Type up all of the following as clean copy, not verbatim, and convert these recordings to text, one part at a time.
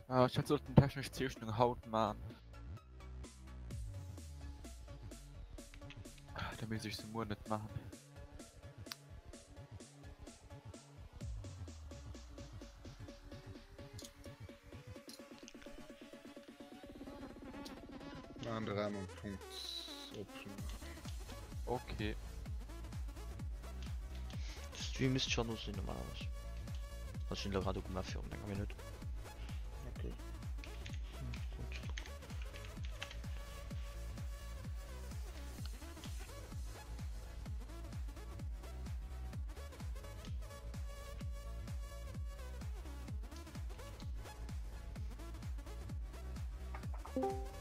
Ah, ech sollt den technesch Zeechnung haut man. Da misst ech se muer net machen. Machen de Raum am Punkt op. Okay. Stream misst schon no sinn normalerweis. Also sinn grad ugemaach virun enger Minutt. Okay. Gut.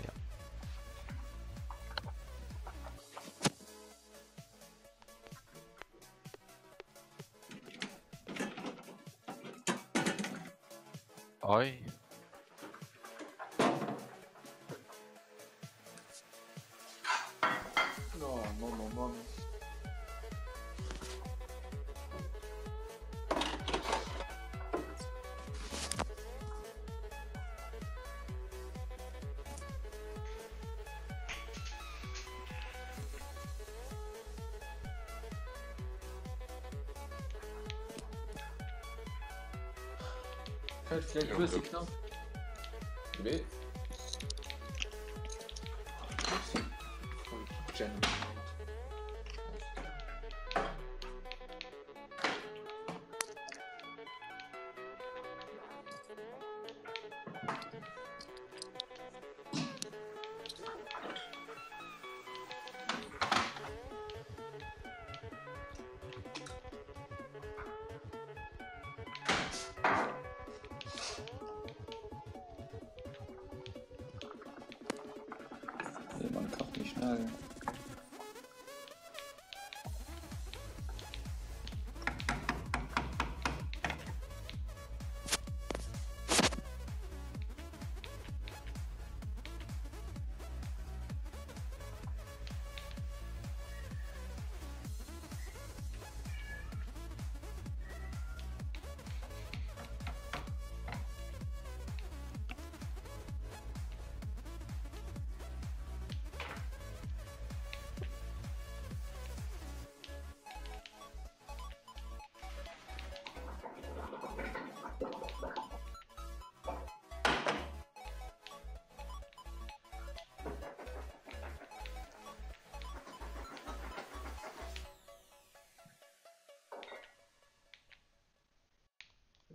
Ja. Oi. Oh Mann, oh Mann. Vielleicht ja, knapp. Wie? Nee, man kocht nicht schnell.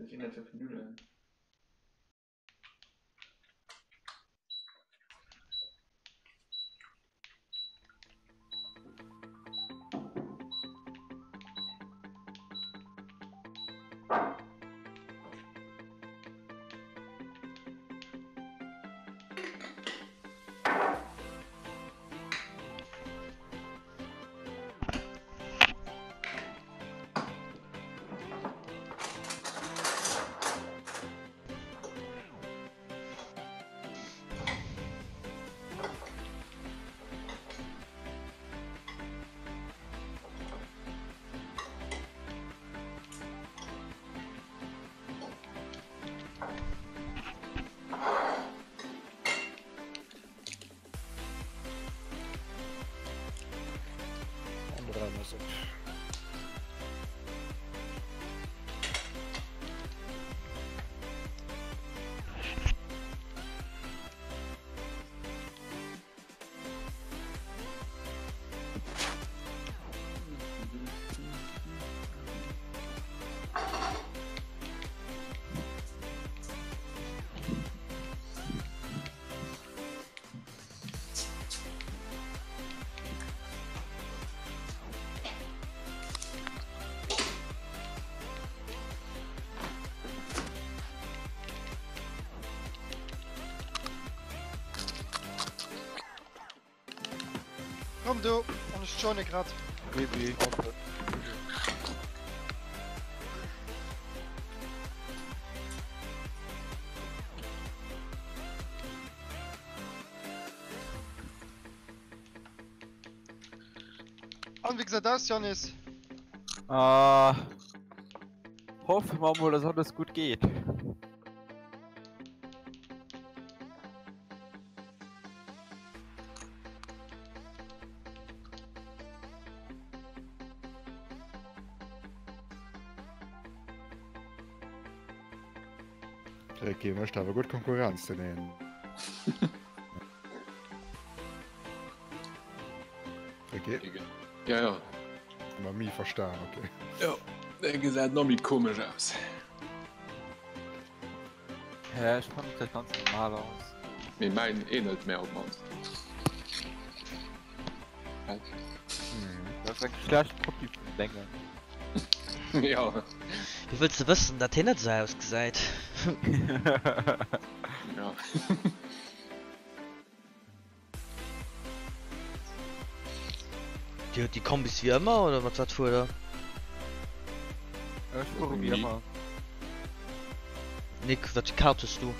Was sind denn für Nudeln? An de Raum ass op. Komm du, an ech joine grad. Oui, oui. An wéi gesäit aus, Janis? Ah, hoffe mer mol, dass alles gutt geet. Ricky mécht awer gutt Konkurrenz den een. Ricky? Ja, ja. Mat mi verstan, okay. Ja, dee gesäit nach méi komesch aus. Hä, ech fannen et gesäit ganz normal aus. Mee mäin ähnelt mär op mannst. Dat ass eng schlecht Kopie vun dengem. Ja. Wéi wëlls de wëssen dat hien net esou ausgesäit? Ja. Dir huet déi Kombis wéi ëmmer oder mat wat fuert der? Ech fuere wéi ëmmer. Nick, wat fir Kaart hues du?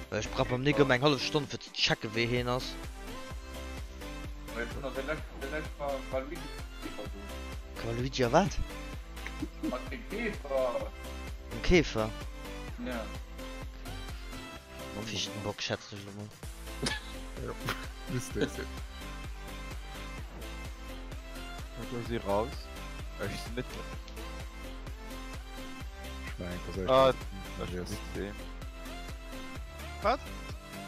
Well ech brauch beim Nick ëmmer eng hallef Stonn fir ze checken wéi heen ass. Ech hunn der lescht war Waluigi Käfer do. Waluigi a wat? Mat dem Käfer. Dem Käfer? Ja. Mam Fichtenbock schätzen ech elo mol. Jo, misst dee sinn. Do si raus. Ech sinn net. Ech mengen, dass ech. Ah, ech si sinn. Wat?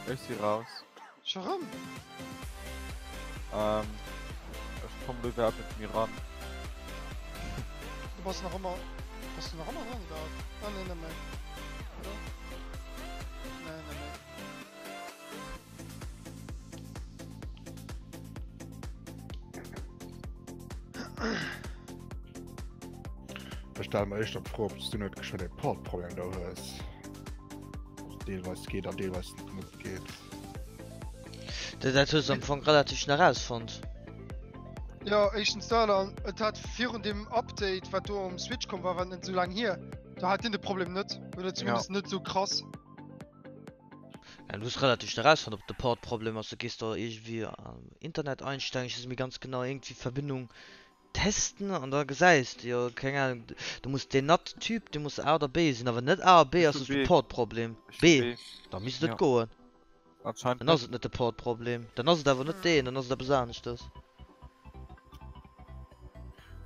Ech si raus. Scho rëm? Ähm, ech komm do iwwerhaapt net méi ran. Du bass nach ëmmer, bass du nach ëmmer dran iwwerhaapt? Ah nee, net méi. Oder? Nee, net méi. Ech stelle mer éischter d'Fro, ob s du net geschwënn e Portproblem do hues. Deelweis geet an deelweis net geet. Dat hues du am Fong relativ schnell rausfonnt. Jo, éischtens dat an et hat virun deem Update wat do um Switch komm war, wat net esou laang hier, do hat deen de Problem net, oder zumindest net esou krass. Ja, du hues relativ schnell rausfonnt ob de Port Problem ass, du gees do iergendwéi Internet einstellen, ech weess net méi ganz genau, iergendwéi Verbindung Testen an da gesäis de jo, keng Ahnung, du muss deen NAT-Typ, dee muss A oder B sinn, a wann net A a B Ech ass, hu hues de B. Port-Problem. Ech hu B, B. da misst et Ja. goen. Anscheinend Dann ass net. et net de Port-Problem, dann ass et awer net deen, dann ass et eppes aneschtes.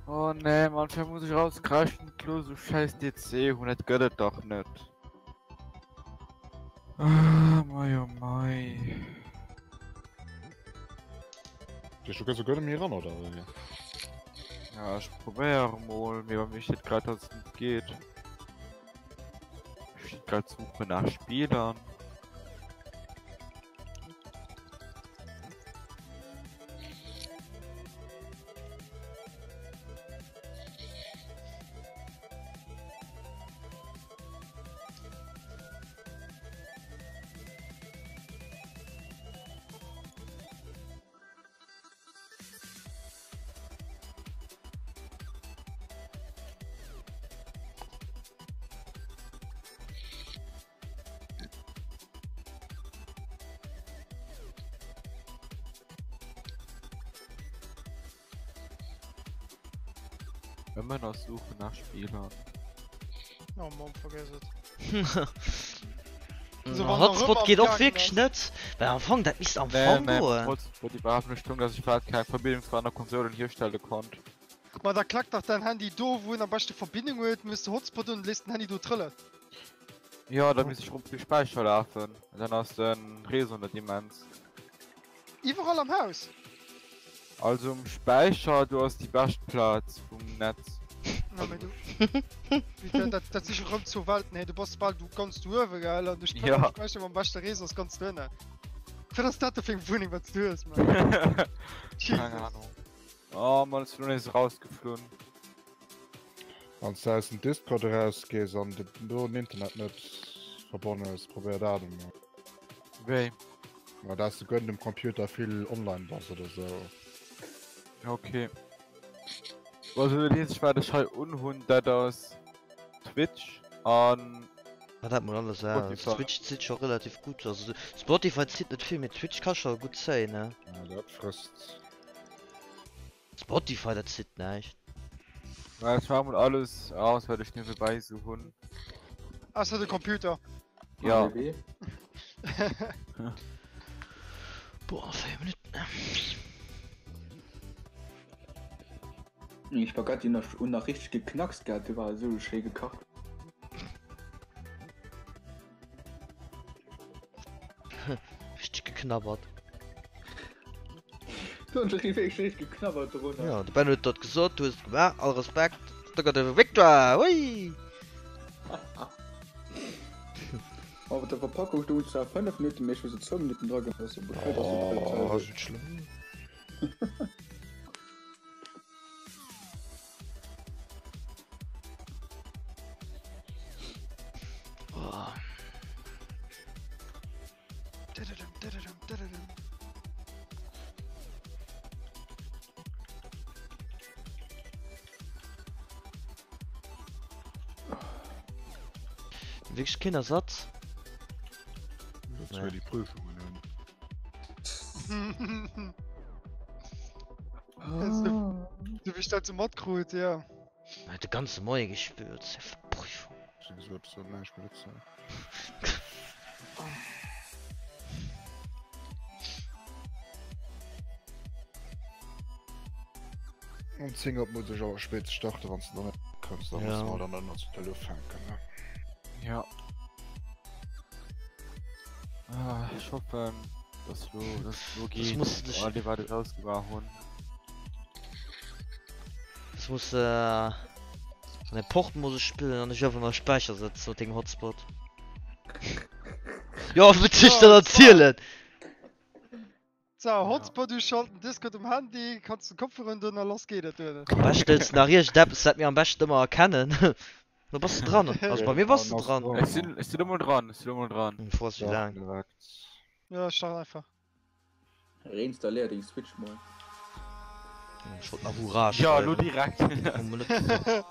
Oh nee, Mann, firwat muss ech ausgerechent elo sou schäiss DC hunn? Dat gëtt et dach net. Ah, mei oh mei. Du gëss guer net méi ran oder wéi? Ja, ech probéiere mol, mee bei mir steet grad, dass et net geet. Steet grad Suche nach Spielern. Ëmmer nach Suche nach Spielern. Oh Mann, vergiss et. So, Na, wann Hotspot der geet och rëm wierklech am net, well am Fong dat misst am Nee, Fong nee, goen. Hotspot iwwerhaapt net stung, dass ech iwwerhaapt keng Verbindung zu aner Konsolen hierstelle konnt. Ma da klackt dach däin Handy do wou en am beschte Verbindung huet, méchs de Hotspot un, léiss den Handy do trëllen. Jo, da misst ech rop de Späicher lafen, dann ass den Réseau net immens. Iwwerall am Haus? Also um Späicher, do ass déi bescht Plaz vum Netz. Na mee du, dat, dat si scho rëm zwou Welten, hey, du bass bal du ganz do uewe gell, an de Ja. Späicher mam beschte Réseau ass ganz doënne. Wat ass dat do fir eng Wunneng wat s du hues, Mann? Keng Ahnung. Oh Mann, ech sinn elo nees erausgeflunn. Wann s de aus dem Discord erausgees an do den Internet net verbonnen ass, probéier dat emol. Wéi? Ma dass du guer net um Computer vill online bass oder sou. Okay. Also dat eenzegt wat ech hei unhunn, dat ass Twitch an War dat mol alles aus. Spotify. Twitch zitt scho relativ gutt. Also Spotify zitt net vill, mee Twitch ka scho gutt zéien, ne? Ja, dat frësst. Spotify dat zitt näischt. Well ech war mol alles aus wat ech niewebäi sou hunn. Ausser de Computer. Ja. Boah, 4 Minuten. Die Spaghetti nach, und nach richtig geknackst gehabt, die war so schön gekocht. geknabbert. Du hunn ech wierklech richteg geknabbert dorunner. Jo, de Ben huet dat gesot, du hues et gemaach, all Respekt. Da gëtt e Victoire! Hui! Op der Verpackung stoung zwar 5 Minutten, mee ech hu se zwou Minutten dra gelooss. Bescheid, dass du Oh, ass et schlëmm? Wierklech keen Ersatz? Datt mir déi Prüfungen hunn. Du wéi ech dat sou matkrut, jo. Huet de ganze Moie gespillt, Prüfung. Ech hu gesot, ech soll näischt méi dozou. Um 10 op muss ech awer spéit starten, wann s de dann net kënns, da musse mer dann ënner zu der ufänken, ne? Ja. Ah, ech hoffen, dass lo, dass et lo geet. muss dech- All déi wat ech ausgemaach hunn. Das muss äh, an der Port muss ech spillen an ech einfach mal Speicher setzen mat dengem Hotspot. Ja, wat soll ich dann erzielen? So, Hotspot uschalten, Discord um Handy, kanns de Kopfhörer drun a lass geet et duerno. Am beschten stellst du nach irgendeppes, wat mir am beschten ëmmer erkennen. Da bass du dran. Also bei mir bass du dran. Ech sinn, ech sinn emol dran, ech sinn emol dran. Hm, Fro ass wéi laang. Ja, start einfach. Reinstalléier deng Switch mol. Ech wollt nach Hurra Ja, lo schreiwen. direkt. Hu mer net gesot.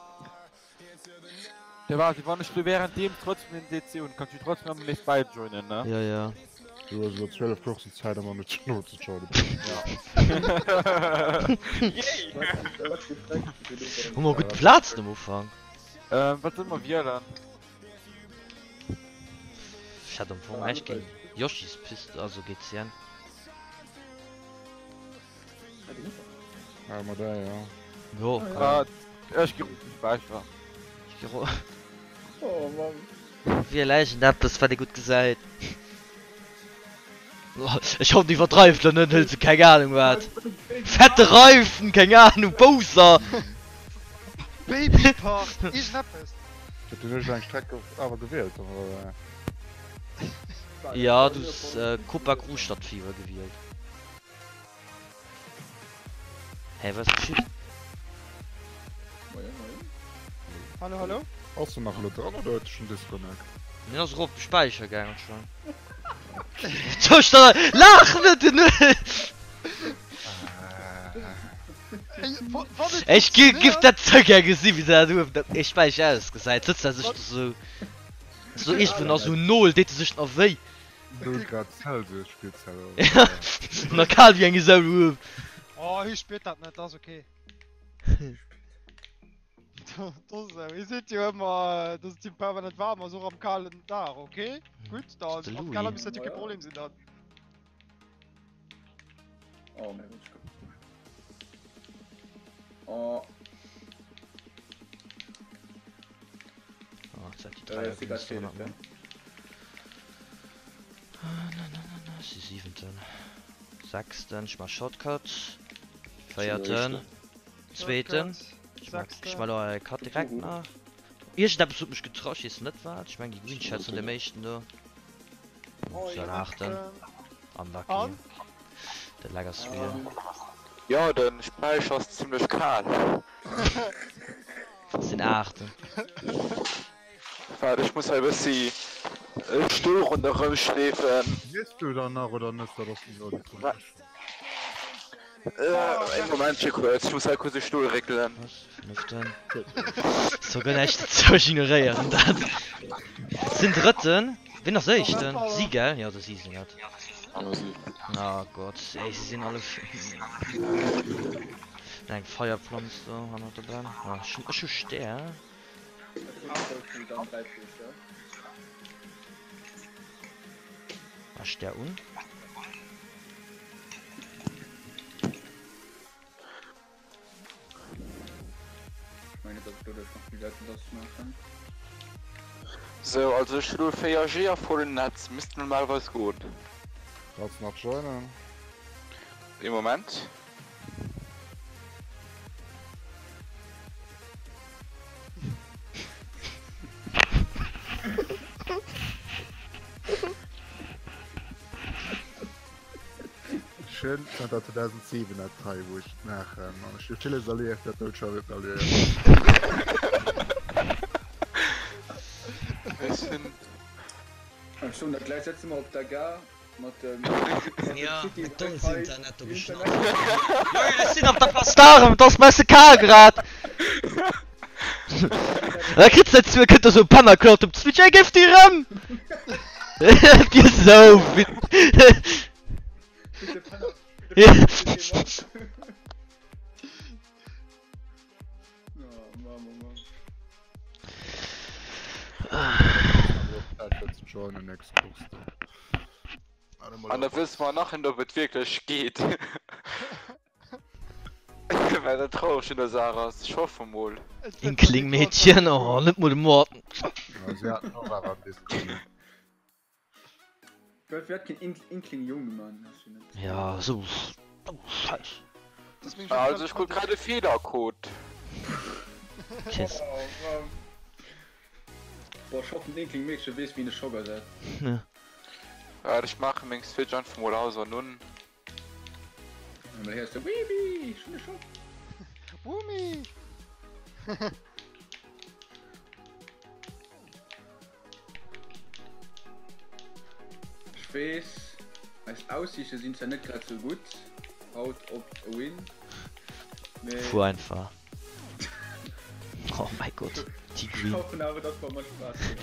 Ja, warte, wann ech lo währenddeem trotzdem den DC hunn, kann ech trotzdem ëmmer nees bäijoinen, ne? Ja, ja. Du hues elo 12 Coursen Zäit ëmmer net no ze joinen. Hu mer gutt Plazen am Ufank. Ähm, wat solle mer wielen? Ech hätt am Fong näischt géint Yoshi's Piste, also GCN. Maache mer där, jo. Jo, Ah, ech gi rop den Späicher. ech gi rop. Oh Mann. Wiel iergendeppes wat ee gutt gesäit. Ech hoffen du iwwerdreift lo net, hëls du keng Ahnung wat. Fette Reifen, keng Ahnung, Bowser. Babypark, iergendeppes. Huet den ech eng Streck awer gewielt oder? Ja, du hues Copa Großstadtfieber gewielt. Hä, wat ass geschitt? Moien, moien. Hallo, hallo? Ass en nach elo dran oder huet e schon disconnect? Hien ass erop de Späicher gaang anscheinend. Soll ech da laach net den Ech gi giff dat sou gär gesi wéi se dat uewen dat ee Späicher ausgesäit. Sëtzt der sech do sou sou iergendwou nach sou Nol deet e sech nach wéi. 0 Grad Celsius spillt se. Nach kal wéi eng Sau do uewen. Oh hie spiert dat net, dat ass ok. Dat ass esou, hie seet jo ëmmer, dass et him permanent waarm ass, och am kalen Dag. Ok, gutt, da De am Louis. Keller misst dat jo kee Problem sinn dann. Oh mein Gott, ich komm. Oh, Oh, seit die äh, Dreier si ginn grad es do nach fäerdeg, ne? ne? Si siwenten, sechsten, ech maache Shortcut, véierten, zweeten, ech maache ech maache elo e Cut direkt nach. Iergendeppes huet mech getraff, ech weess net wat, ech mengen déi Green Chats hunn de meeschten do. Sou en aachten, unlucky, de Lag ass real. Jo, den Späicher ass zimlech kal. Sinn aachten. Waart, ech muss hei e bëssi e Stull ronderëm schleefen. Lies du dann nach oder net? Dat ass elo déi Fro. Ee Momentche kuerz, ech muss hei kuerz e Stull réckelen. Was? Fünften. So gëtt näischt ze ignoréieren dat. Sinn Drëtten. Wien ass Éischten? Si gell? Jo, de si sinn dat. Jo, si. Oh Gott, ey, si sinn alle. Eng Feierpflanz do hannert der Bam. Ah, ech hunn, ech hu Stär. Ah, Stär un. Sou, also ech hu lo 4G a vollen Netz, misst normalerweis goen. Kanns nach joinen. Ee Moment. Ech hunn zanter 2007 dat hei wou ech et maachen an ech hu villes erlieft dat wëll ech awer net erliewen. Ech hunn. Ech soen dat gläich, setze mer op der Gare mat dem Ja, City McDonald's Wi-Fi Internet do Internet. geschnappt. Junge, ech sinn op der Place d'Armes, et ass messe kal grad. Da kritt se zu, kënnt da sou e Penner klaut op d'Switch, ey géif déi rëm! Et wier sou wit. Bitte Penner, bitte Penner, bitte Oh Mann, oh Mann. An da wësse mer nach net, ob et wierklech geet. Well dat traureg un der Saach ass. Ech hoffe mol. Inkling-Mädchen, oh, net mol de Morton. Ja sou Scheiss. Also ech krut grad e Feelercode. Tschüss. Boah, ech hoffen d'Inkling Meedche weess wéi een e Schock ersetzt. Waart ech maache meng Switch einfach mol aus an un. An da héiers de Wiwi, ech hunn e Schock. Wumi! Ech weess, eis Aussiichte sinn zwar net grad sou gutt haut op e Win, mee. Fuer einfach. Oh mäi Gott, déi Ech Green. hoffen awer, dass mer mat Spaass hunn.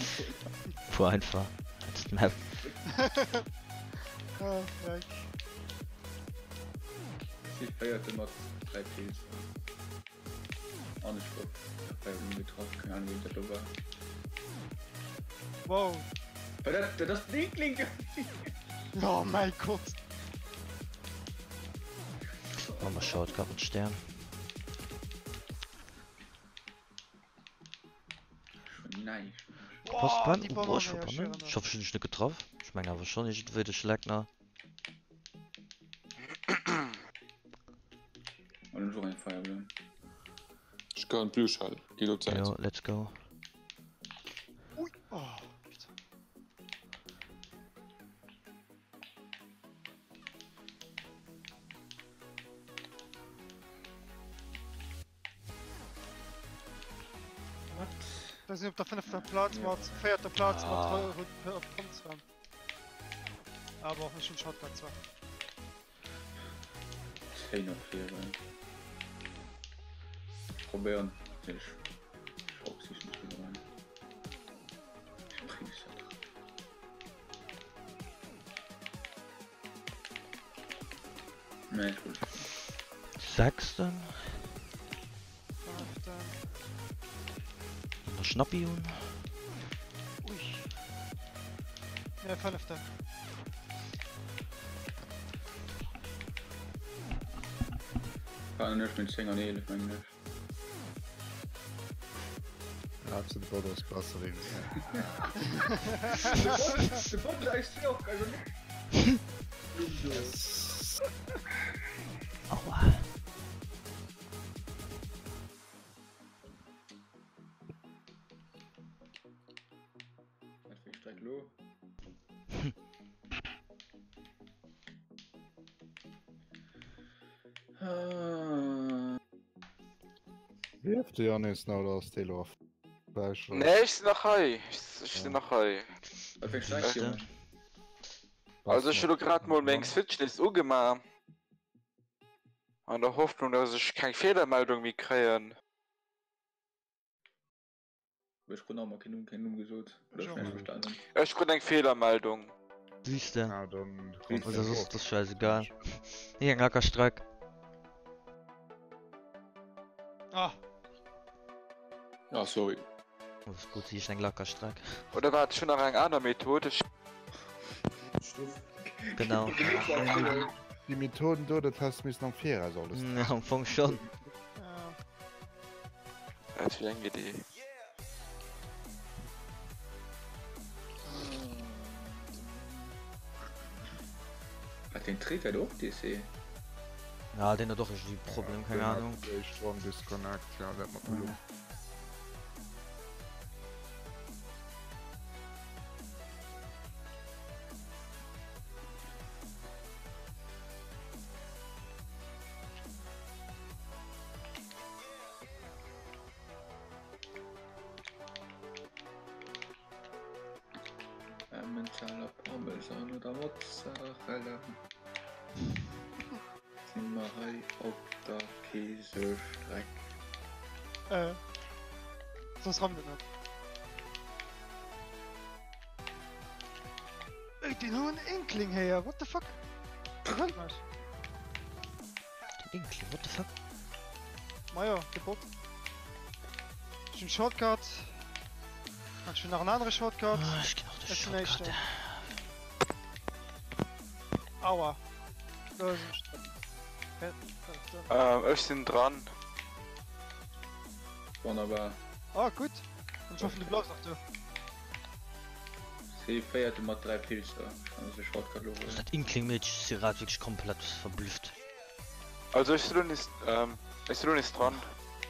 Fuer einfach. Als d'Map. Oh, Dreck. Si féierte mat 3 Kills. An ech gouf bei um getraff, keng Ahnung wien dat lo war. Wow. War dat, dat ass den Inkling! Oh mäi Gott. Oh, mal schaut, gab en Stern. Schon näischt. Passt Boah, beim déi oh, boah, ech Banane, war ja, bannen. schön. Ich hoffe, ich hun dech net getraff. Ich meng awer schon, iergendwéi de Schleckner. An ech och eng Feierblumm. Ech gëen d'Blue Shell. Geet op d'Säit. Jo, let's go. Ui, oh, bitte. What? Da sinn op der fënnefter Plaz mat, véierter Plaz mat Ah. Panzer. Aber ech hunn Shotgun zwar. 10 op 4. Probéieren ech Sechsten. An der Schnappi hunn. Ui. Ja, fënneften. Fahren ech mit 10 an 11 mengen ech. Ja, zu de Bot ass besser wéi mir. De Bot eis och also net. Aua. Wat fir eng Streck lo? Lieft de Janis nach oder ass dee lo erfäsch? Nee, ech sinn nach hei. Ech sinn nach hei. Wat fir eng Streck, Junge? Also ech hu lo grad mol meng Switch nees ugema. An der Hoffnung, dass ech keng Feelermeldung méi kréien. Ech krut nach emmer keen Numm, keen Numm gesot. Oder ech näischt verstanen. Ech krut eng Feelermeldung. Siehst de. Ah, dann Oder soss ass scheißegal. Hier eng lacker Streck. Ah. Ah, sorry. Alles gutt, hier ist eng lacker Streck. Oder waart, ech hunn nach eng aner Method. Ech. Genau. Déi Methoden do, dat häss missen am Viraus alles. Ja, am Fong schon. Dat wier eng Idee. Hat den Träger och DC? Ja, deen huet och iergendwéi e Problem, keng Ahnung. Éischt Ronn Disconnect, ja, dat mat Luucht. Emmentaler Parmesan oder Mozzarella? Si mer hei op der Käsestreck? Äh. Soss rammt et net. Ey, deen hu en Inkling héier, what the fuck? Dee wëllt mech. Den Inkling, what the fuck? Majo, de Bot. Ech hunn Shortcut. An ech hunn nach en anere Shortcut. Ah, ech ginn och de Ech sinn Shortcut. éischter. Aua. Do sinn ech dran. Hä? Wat ass dat? Ähm, ech sinn dran. Wonnerbar. Ah, gutt. An ech hoffen, du bleifs nach do. Si féierte mat 3 Pilzer. Ech kann se Shortcut lo huelen. Dat Inkling-Meedche si grad wierklech komplett verblüfft. Also ech si lo nees, ähm, ech si lo nees dran.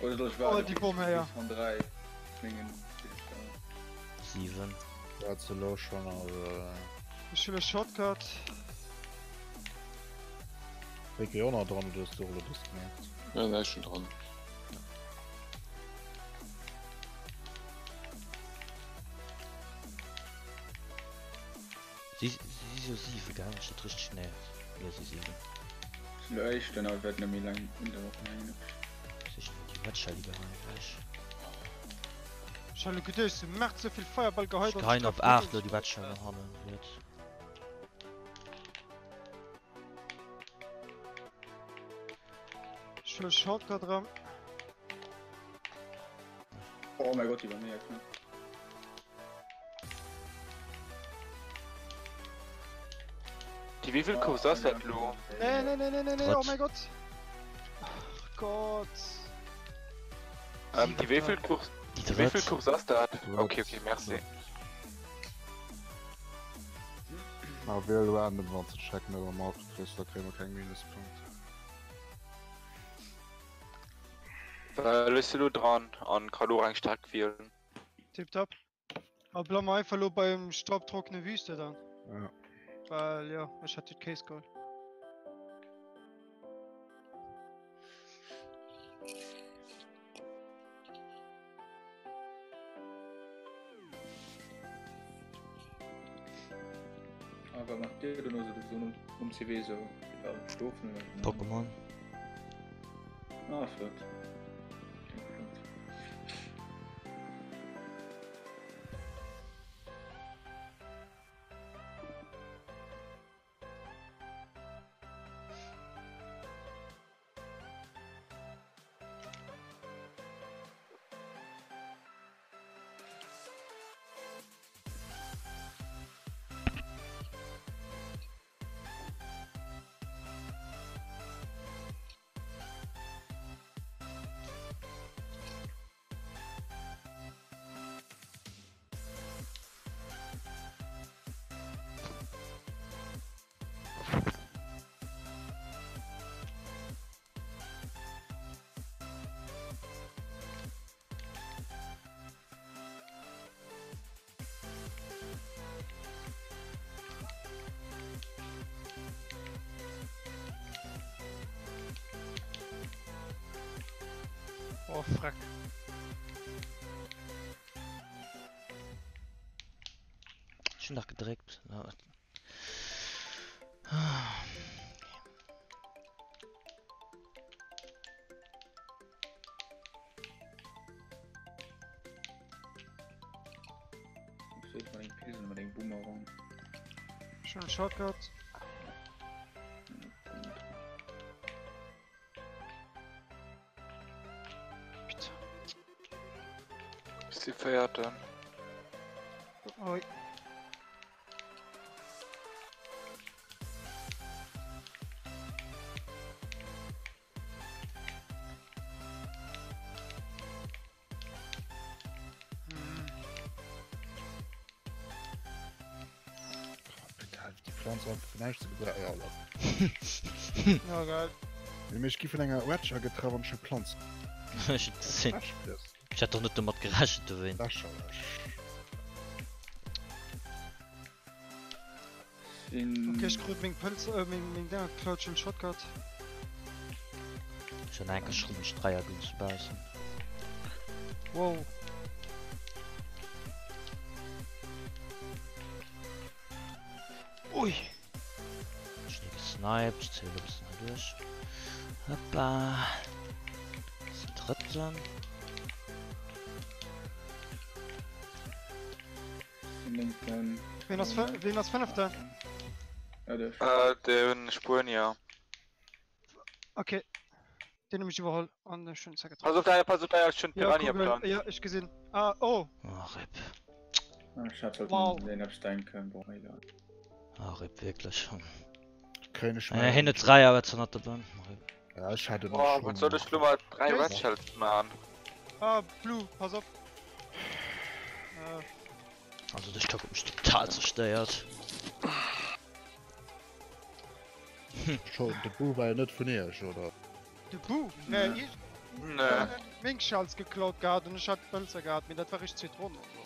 Oder soll ech Oh, waarden déi bis Bomm héier. bis 3 mengen Pilzer. 7. Dat se lo schon also. Ech huele Shortcut. Ricky och nach dran oder hues du och lo disconnect? Nee, nee, ech sinn dran. Si si jo 7 gell, wann ech dat richteg, nee mir si 7. Sinn der éischten, awer wäert net méi laang undaueren mengen ech. Sichen mer déi Red Shell iwwerall ewech. Ech hat lo geduecht se maacht souvill Feierball geheit Ech an geheien op 8 lo déi Red Shell no hannen riets. Ech huele Shortcut erëm. Oh mein Gott, déi war mega knapp. Déi wéivill Course ass dat lo? Nee, nee, nee, nee, nee, nee, oh Drëtt. mein Gott. Ach Gott. Ähm, déi wéivill Course, Déi déi wéivill drëtt. Course ass dat? Drëtt. Okay, okay, merci. Ma wiel random wann ze checken oder Multiple Choice, da kréie mer keng Minuspunkte. Well ech si lo dran an ka lo eng Streck wielen. Tipptopp. A bleiwe mer einfach lo beim staubtrockene Wüste dann. Ja. Well jo, ech hat jo d'Case geholl. Ah, wat macht Dir dono so, so nom, nom CW so? Ja, schlofen oder? Pokémon. Ah, flott. Klingt flott. Oh, Freck. Ech hunn dach gedréckt. Schon Shortcut. Putain. Ist die vierte. Oi. Hm. Oh, bitte, die. Planz einfach fir näischt ze gebrauchen. Ja, lol. Ja, geil. Mee ech gi vun enger Red Shell getraff an ech hu Planz. Ech hunn gesinn. Ech hätt och net domat gerechent dowéint. Lächerlech. Okay, ech krut meng Pëlz, äh, meng, meng Dinger geklaut, ech hunn Shotcut. Ech hunn enke schrummeg Dräierguns dobaussen. Wow. Ui! Ech hunn ee gesniped, ech zéie lo e bëssen hei duerch. Hoppa. Das ist den drëtten. Ween ass, ween ass fënneften? Äh, den Spuenier. Okay. Den hun ech iwwerholl an ech hun getroffen. Pass op dei, pass op dei, ech hun Piranha Plant. Ja, ech gesinn. Ah, oh. Oh, rip. Ech hätt sollten un eppes denken, bon egal. Ah, rip, wierklech. Kréien ech Äh, hien huet 3 awer zu not dobäi. Rip. Ja, ech hat en Oh, wat soll ech lo mat 3 Red Shells man? Ah, Blue, pass op. Äh. Also de Stock huet mech total zerstéiert. Scho, de Bu war jo net vun iech, oder? De Bu? Nee, ich. Nee. Meng Shells geklaut gehat an ech hat d'Pëlzer gehat, mee dat war réischt zweet Ronn also.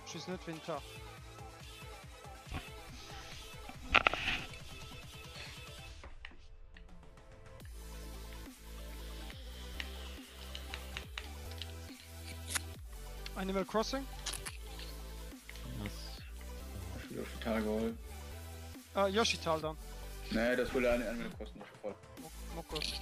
Ech weess net ween et war. Animal Crossing? Yes. Ech hu Yoshital geholl. Ah, Yoshital dann. Nee, dat wuel Animal Crossing nicht voll. Mokos.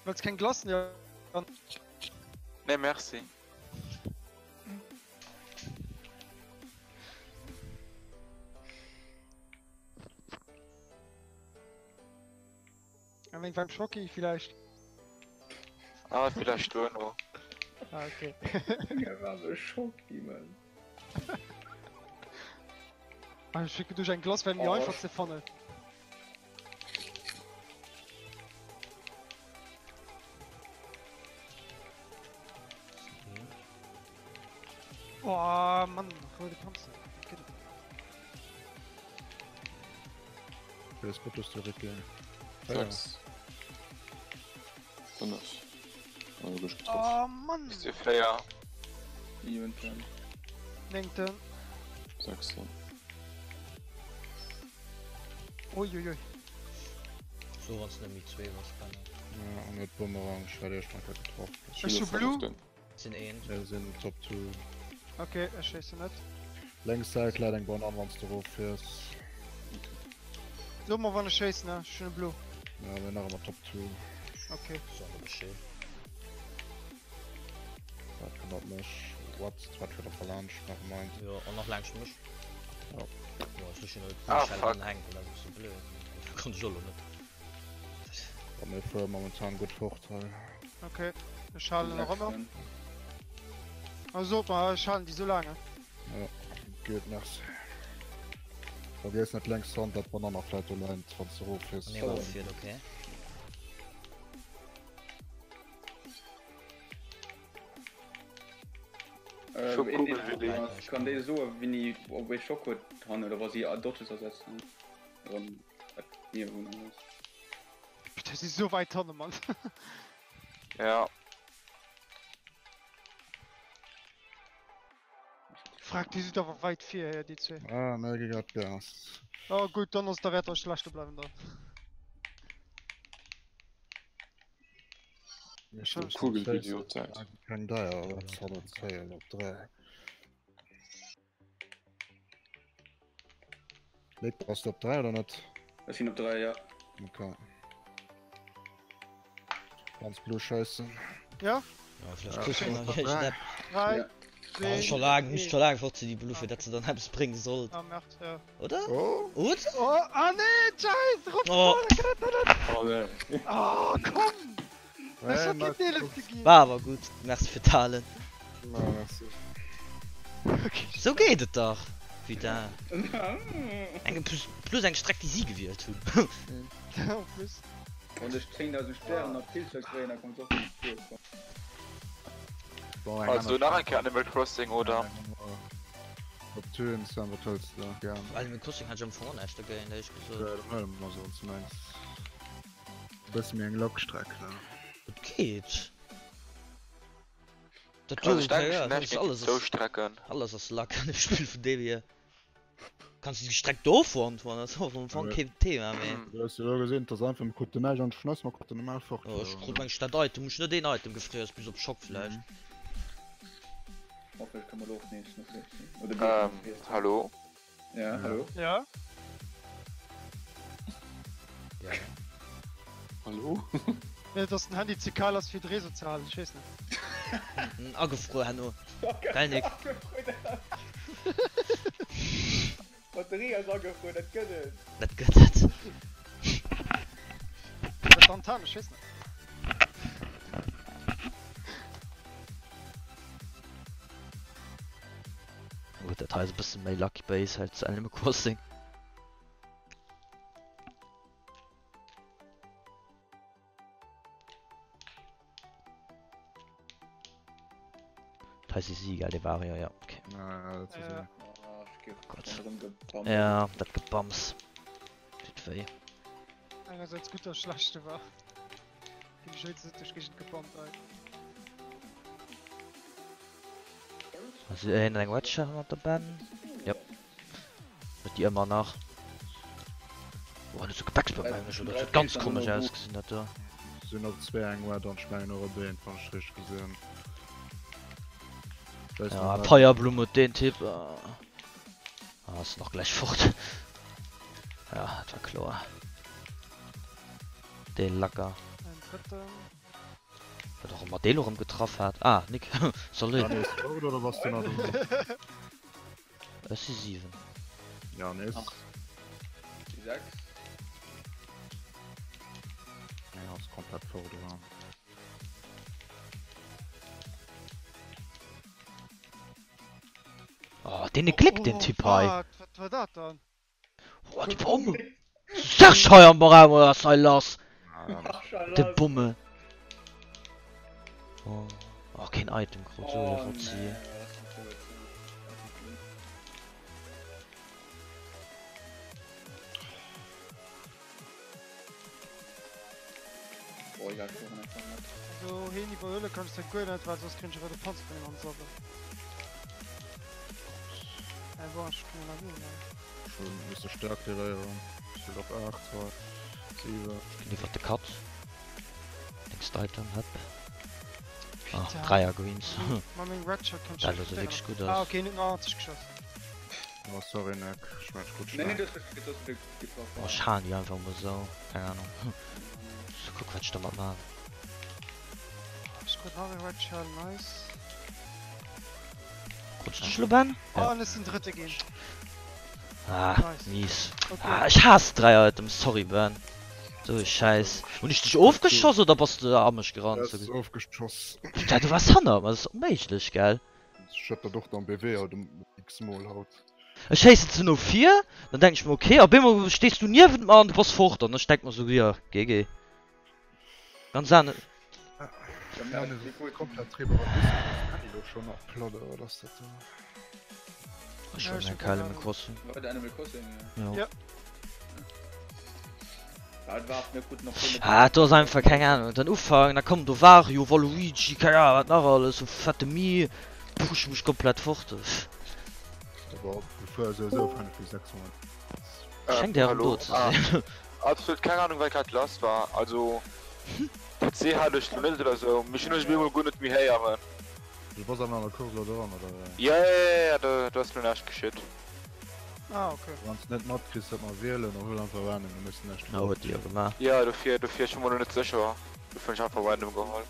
Wëlls keng Glace? Ja. Nee, merci. An eng beim Schocki vielleicht. Ah, vielleicht duerno. Ah, okay. Ja, war so Schocki, Mann. Ah, ech schicke duerch eng Glace wär méi Oh. einfach ze fannen. Oh Mann, roude Panzer. Wat gëtt et denn? Wéi Spot hues du Ricky? 6. 5. Oh, du bist getroffen. Oh Mann! Ist dir 4. Siwenten. Néngten. 6. Uiuiui. So wann s net méi zwee bass, Benno. Ja, an huet Bumerang, ech hat eescht nach getroff. Ech hu Blue. Sinn een. Mir sinn Top 2. Ok, ech schéissen net. Lénks Säit läit eng Banan wanns de rof fiers. So mol wann ech schéissen, ne? Ech hunn e Blue. Ja, mir nach ëmmer Top 2. Ok. So awer Bescheed. Dat kënnt op mech. What? Wat fir der verlaanscht? Never mind. Jo, an nach laangscht mech. Ja. Jo, ech hu schon e Ah, Blue Shell fuck. anhänken, dat ass e bësse blöd. Konnt ech och lo net. Wa mir fuere momentan gutt fort hei. Ok, ech halen nach ëmmer. Also sot mer, ech halen déi sou laang. Ja, gutt, merci. Vergiess net lenks Hand dat Banann nach vläit do läit, wann s de erof fiers. Wann ee erof fiert, ok. Scho Kugelwilli. Kann déi soe wéini op ee Schock huet han oder wa si Dodges ersetzen? Bitte si so weit hanne Mann. Ja. Frag déi sinn awer weit vir hier déi zwee. Ah, mir gi grad Gas. Oh gutt, dann ass derwäert euch leschte bleiwen dann. Kugelvideo Zäit. Keng deier, 110 op 3. Léck, bass du op 3 oder net? Ech sinn op 3, ja. Okay. Ganz blue scheissen. Ja? Ja, vielleicht kriegst du noch een Schnapp. 3, Ja. Ah, scho laang, misst scho laang fort sinn, déi Blue, fir dat se dann eppes brénge sollt. Ah, merde, ja. Oder? Oh. Oder? Oh, ah nee, Scheiß, rupf Oh. Oh nee. Oh, komm! Ech hat keen Deeles ze ginn. War awer gutt, merci fir d'Halen. Na, merci. Okay. Sou geet et dach, putain. Eng plus, plus eng Streck déi si gewielt hunn. En plus. Wann ech 10.000 Stären a Pilzer kréien, da kommt och nees duer. Bon, eng Also aner nach eng Kéier Animal Crossing, oder? Op Tön, Sven, wat hëls de gär? Animal Crossing hat ech am Fong och näischt dogéint, éierlech gesot. Ja, dann huele mer se, wann s du mengs. E bësse méi eng Lackstreck, ne? Et geet. Dat do, Also ech denken, ja, ech hunn näischt alles, géint alles déi zwou ass, Strecken. alles ass Lack an dem Spill vun deem hier. Kanns du déi Streck do verantworten, dat ass och am Fong keen Thema méi. Du hues jo elo gesinn, et ass einfach, mir kruten näischt an d'Schnëss, mer kruten normal fort. Jo, ech krut meng dat Item, hunn ech net een Item gefriess, bis op Schock vläicht. Hoffentlech kann man och nees no friessen. Oder Ähm, hallo? Ja, hallo? Ja? Ja. Hallo? Nee, dass den Handy ze kal ass fir de Réseau ze halen, ech weess net. Agefruer herno. Gell Nick? D'Batterie ass agefruer, dat gëtt et! Dat gëtt et. Oder d'Antenn, ech weess net. Gutt, dat hei ass e bësse méi Lucky Base als Animal Crossing. Hei si si, gell, dee Wario, ja, okay. Ja, ja, dat si Ja. si. Ah, ech gif Gott. ronderëm gebammt. Ja, dat Gebams. Deet wéi. Engersäits gutt a schlecht war. Ginn ech wéinstens net duerch d'Géigend gebammt, ey. Also een eng Wetcher mat der Ben. Jop. Huet déi ëmmer nach. Boah, dat huet Gepäcksbom mengen ech, oder? Dat huet ganz komesch ausgesinn dat do. Sinn op zwee eng Wett an ech mengen och e Beent, wann ech richteg gesinn hunn. Weess Ja, net wat. Feierblumm huet deen Typ. Ah, ass en och gläich fort. Ja, dat war kloer. Dee Lacker. En drëtten. Wat och ëmmer dee lo rëm getraff hat. Ah, Nick, salut. Ja, nees fort oder bass du nach do? Ech si 7. Ja, nees. 6. Eng ass komplett fort, oder? Oh, deen klickt den Typ hei. Wat, wat war dat dann? Oh, déi Bomm! Serge hei am Raum, oder was hei lass? De Bommel. Oh, oh keen Item krut, so oh, Rotzi. Also heen iwwerhuele kann ech dat guer net, well soss kréien ech awer de Panzer vun him an d'Sabbel. Äh bon, ech kann jo nach wien, mä. Schon misse Stärklevéierung. Steet op 8, 2, 7. Ech ginn iwwert de Cut. Next Item, hëpp. Ah, Dräier Greens. Ma meng Red Shot kann Dat ass wierklech gutt Ah aus. okay, hien huet nach 90 geschoss. Oh sorry Nick, ech mengen ech krut Nee, nee, schnell. du hues du hues getroffen. Oh, ech haen déi einfach emol esou. Keng Ahnung. So, kuck wat ech domat man. Ech krut nach e Red Shell, nice. Krut ech dech elo Ben? Oh, an ech sinn Drëtte ginn. Ah, Nice. mies. Okay. Ah, ech haass Dräier Items, sorry Ben. So e Schäiss. Hunn ech dech ofgeschoss oder bass de a mech gerannt? Du hues ofgeschoss. Putain, du waars hannert mer, dat ass onméiglech, gell? Ech hat dat och am BW haut um x-mol haut. Ech schéissen ze no vir, dann denk ech mer ok, op eemol stees du niewent mer an du bass fort an ech denk mer sou, jo, GG. Ganz aner. Ja, komplett driwwer an Discord ass elo schon nach platt oder wat ass dat do? Ech huelen eng Kelle Animal Crossing. War Animal Crossing, ja. Ja. Ah, Ah, do ass einfach keng Ahnung. Den Ufank, da kommen do Wario, Waluigi, keng Ahnung wat nach alles, sou fette Mii pushen mech komplett fort. Awer bevor souwisou Final Fantasy 600. Schengt der do ze sinn. Absolut keng Ahnung wat grad lass war, also PC hat ech lo net oder sou, mee ech hunn iech op eemol guer net méi héieren. Du bass awer an der Course lo dran oder wéi? Jo jo jo jo, do do ass lo näischt geschitt. Ah okay. Wanns de net matkriss dat mer wielen, da huel einfach random, du méchs näischt Na huet déi jo gemaach. Jo dofir dofir ech war mer lo net sécher, dofir hunn ech einfach random geholl.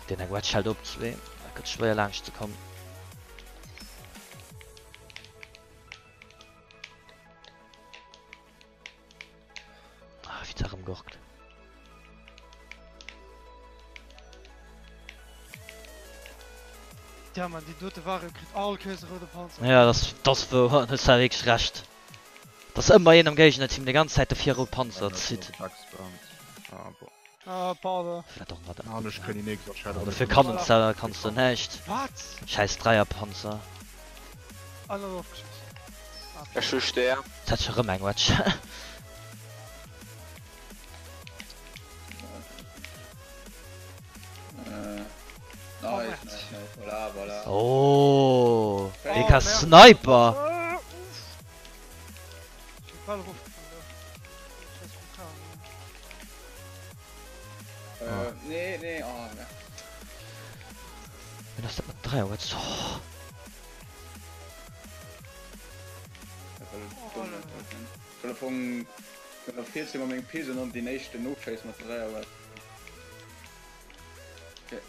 Deen eng Wedge hält op zwee. Dat gëtt schwéier laanscht ze kommen. Ah, wéi zerem gehockt. Ja man, déi dote Vario kritt all Kéiers e roude Panzer. Ja, das, das wouer, hues du wierklech Recht. Dass ëmmer een am Géignerteam déi ganz Zäit de vier rout Panzer zitt. Ah, bon. Ah, pardon. Wat och mat. Ah, ech kënn nix, wat Shadow. Dofir kann en kanns du näischt. Wat? Schäiss Dreierpanzer. Ah, no, ofgeschoss. Ah, Ech hu Stär. Jetzt hat ech erëm eng Wedge. Äh, nice, nice, nice. Voilà, voilà. Oh, Oh, WK merde. Sniper. Ah, uff. Ich hab bal erofgefallen do. Scheiß Vulkan. Äh, nee, nee, oh, ne. Wien ass dat mat 3 Wedges? Oh. Dat war dumm, dat war dumm. Soll am Fong der 14 mat mengem Peso an den éischten nochase mat 3 awer. Okay.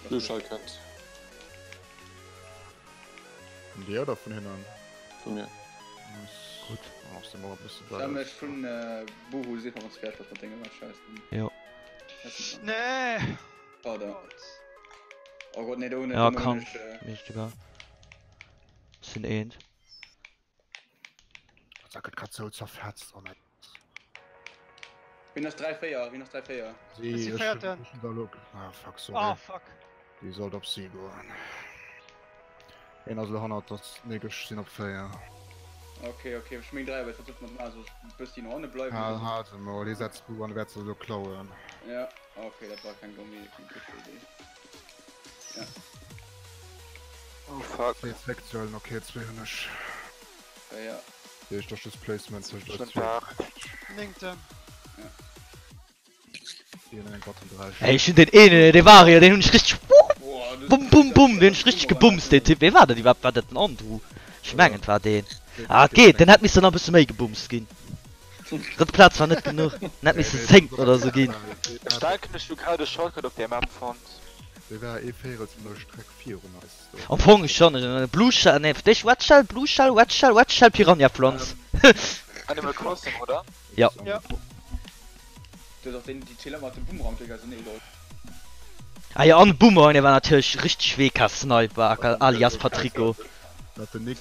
Blue Shell kënnt. Vun dir oder vun hinnen? Vu mir. Gutt. Oh, ass dem och e bësse Sam, blöd. ech vun Buhu si wann s fäerdeg bass mat dengem Scheiß. Jo. Nee! Pardon. Oh Gott, nee, do hunn Ja, do hunn kann. ech, äh, Mir ist egal. Sinn eent. Dat gëtt grad sou zerfetzt. Oh mein Wien ass 3, 4? Wien ass 3, 4? Si, Ass déi ech véierten. hunn da lo. Ah, fuck, sorry. Ah, fuck. Déi sollt op si goen. Een ass elo hannert der Nick, ech sinn op 4. Ok, ok, ech meng 3, awer ech versuch mat maachen, soll ech bëssi no hanne bleiwen Hal, oder so? halt emol, hie setzt Bu an, wäert se elo klauen. Ja, ok, dat war keng domm Idee, keng gutt Idee. Ja. Oh fuck. Zwee zréckzuelen, ok, zwee hunn ech. Ja. Dat heescht, dat ass just Placement tëscht eis Schönen zwee. Tag. Néngten. Ja. Ey, ech hunn deen een, dee Vario, deen hunn ech richteg bum bum bum, deen hunn ech richteg gebumst, deen Typ. Wee war dat iwwerhaapt? War dat den Andrew? Ech mengen et war deen. Ah, et geet, deen hätt missen nach e bësse méi gebumst ginn. Drëtt Plaz war net genuch, en hätt misse zéngten oder sou ginn. Ech denken ech hu grad e Shortcut op där Map fonnt. Dee war ee Véirels vun der Streck virun eis do. Am Fong schon, Blue Shell, nee, fir d'éischt Red Shell, Blue Shell, Red Shell, Red Shell, Piranha Pflanz. Animal Crossing, oder? Jo. Ja. Du hues och deen, déi Ziller mat dem Boomerang déi geil nee lol. Ah jo, an Boomerang, dee war natierlech richteg WK Sniper, aka alias Patrico. Dat den Nick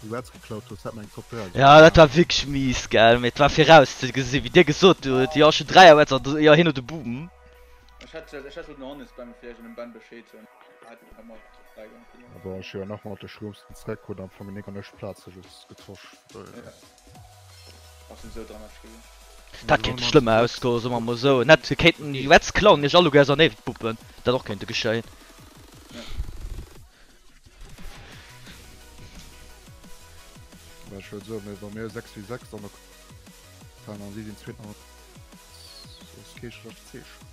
déi Reds geklaut huet, hat mer eng Top 3 Ja, dat war wierklech mies, gell, mee et war virauszegesinn, wéi dir gesot hutt, jo ech hunn 3 Reds an jo hien huet e Boom. Ech hätt ech hätt sollt no hanne spammen villäicht an dem Ben Bescheed soen, hat hei mat 3 gaang villäicht. Bon, ech hu jo nach mat de Shrooms den Zréck huet am Fong den Nick an ech d'Plaze just getosch. Ass esou dramatesch gewiescht. Dat kéint schlëmmer ausgoen, soe mer mol esou. Net se kéinten déi Reds klauen, iech alleguer ausernee buppen. Dat och kéinte geschéien. Mä ech wëll soen, wa mir 6 wéi 6 an der K an si sinn zweet an ass kee schlecht Zeechen.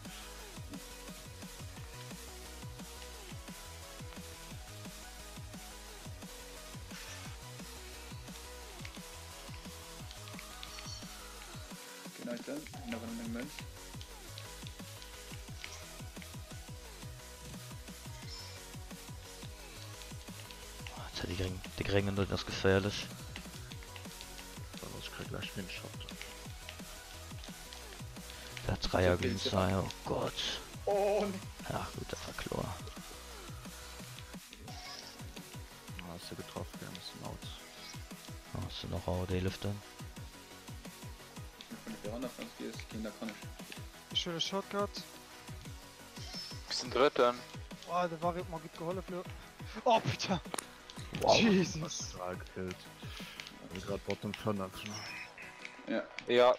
Genau dann, nach eng Mönz. Oh, die Gréng, de Gréngen do, den ass geféierlech. Ech kréie gläich Windschat. Dat Dräierglins hei, oh Gott. Oh nee. Ach gut, dat war kloer. Ah, ass se getraff, gell, ass en out. Ah, ass en och out, eeleften. Ech huele Shortcut. Ech sinn Drëtten. Oh, de Varry huet mer gutt gehollef lo. Oh putain! Wow. Jesus! Total gekillt. Also grad Bottom 5, ne? Ja. Ja.